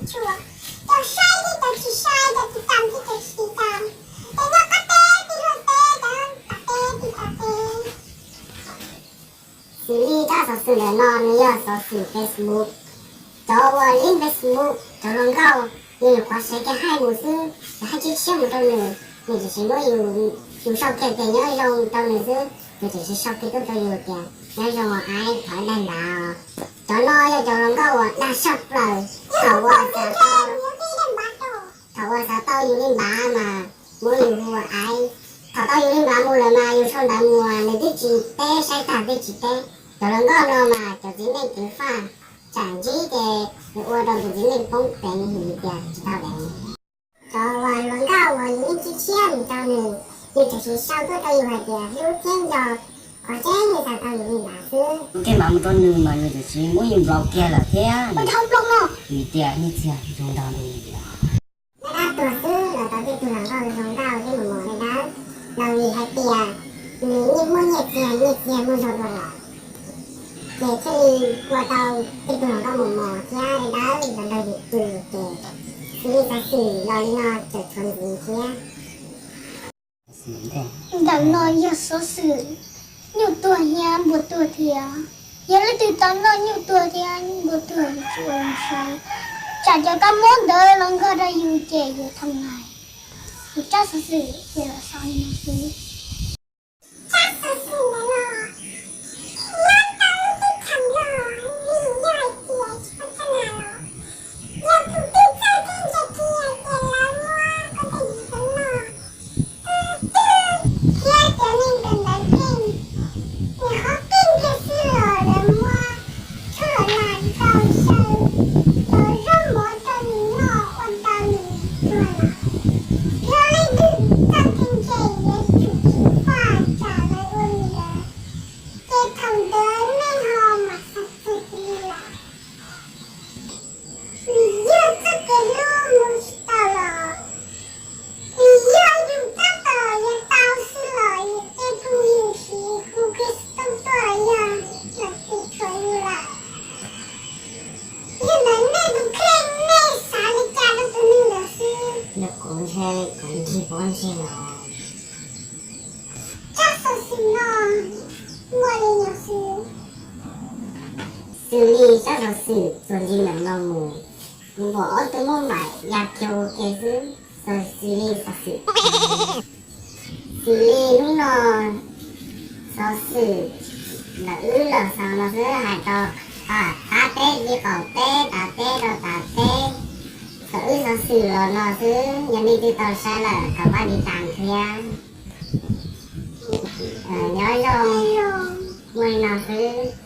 Tsuas cov saib thiab cov tsis saib, cov tiv tam thiab cov tsis tiv tam, cov nyob qab teb thiab luag teb, cov tom teb thiab tom teb. Xws li tsab xov xwm ntawm no nws yog xov xwm Facebook. Cov ua link Facebook, cov hluas nkauj, nws nyuam qhuav sev kiag hais mus xwb, yus hais tshiab tshiab mus rau nws, nws tseem tsis muab yus, yus sau kiag tias nyob zoo rau nws xwb, nws tseem tsis sau kiag tuaj rau yus tias nyob zoo os, thov daig npav os. Cov no yog cov hluas nkauj uas dag saj plaws. Thaum uas xav tau, thaum uas xav tau yus li npav mas muab yus hu ua aiv. Thaum tau yus li npav mus lawm mas yus sau ntawv mus nws twb tsis teb, saib tag twb tsis teb. Cov hluas nkauj no mas cov txiv neej ceev faj, tsam ntsib ces nws ua rau tus txiv neej poob peev, yus tias tsis tau deev. Cov uas hluas nkauj uas yus yeej tshiab tshiab mus rau nws, nws tseem tsis sau tuaj rau yus hais tias hlub thiab nco, qhov tseeb yus xav tau yus li npav xwb. Hu kiag npav mus rau nws mas nws tseem tsis muab yus block kiag lawm thiab. Ua dhau block no, vim tias nyiaj txiag zoo nrog nws. Daim duab tuag xwb los tau tej tug hluas nkauj zoo nkauj thiab mos mos daim duab, los vim hais tias nws yeej muaj nyiaj txiag, nyiaj txiag muaj zoo dua lawm, ces thiaj li ua tau tej tug hluas nkauj mos mos thiab daim duab los nrog yus pw, ces xws li xov xwm los li no tseem tshuav ntxiv thiab. Ntawm no yog xov xwm nyuj tuag thiab npua tuag thiab. Yog leej twg tau noj nyuj tuag thiab npua tuag tsis ua zoo saib, tsam cov kab mob ntawd los nkag rau yus ces yus thoo hais. Kuv tsab xov xwm ces los xaus li no xwb. Tsab xov xwm ntawm no nyob tau lub teb chaws no, vim yog hais tias tsis paub txog nas los yog tus twg txawj thiab ntse kiag ces lawv muab koj tej yim tus no twb twb thiab cov neeg ntawd ntawd keej, nws qhov keej kiag xwb los lawv muab tshuaj los nas rau xyaw cov zaub mov rau nws noj ua rau nws tuag lawm. Yog leej twg txawj thiab ntse yuav tsum ceev faj tsam lawv ua li ntawd, ces thaum ntawd nej ho mam xav txog cia li lawm. Vim yog txoj kev hlub mus tsis tau los, vim yog yus tab tom yuav tau xwb los yus tej phooj ywg siv hu Khetos tuaj yog lawv tus tshuav yus lawm. Yog ntawd nej tus kheej nej xav li cas rau tus neeg ntawd xwb? Yog kuv ntshe kuv ncig pob ntseg los. Tsab xov xwm no muaj li no xwb. Xws li tsab xov xwm txuas ntxiv ntawm no mus, kuv pom ob tug muaj npaim ya kiag ua ke xwb. Xws li xov xwm, xws li hnub no xov xwm ntawm wb los xaus no xwb, hais rau qab teb li qaum teb, tav teb rau tav teb. Thaum wb xov xwm los no xwb, yog leej twg tau saib lawm thov pab tiv tas thiab. Nyob zoo, muaj li no xwb.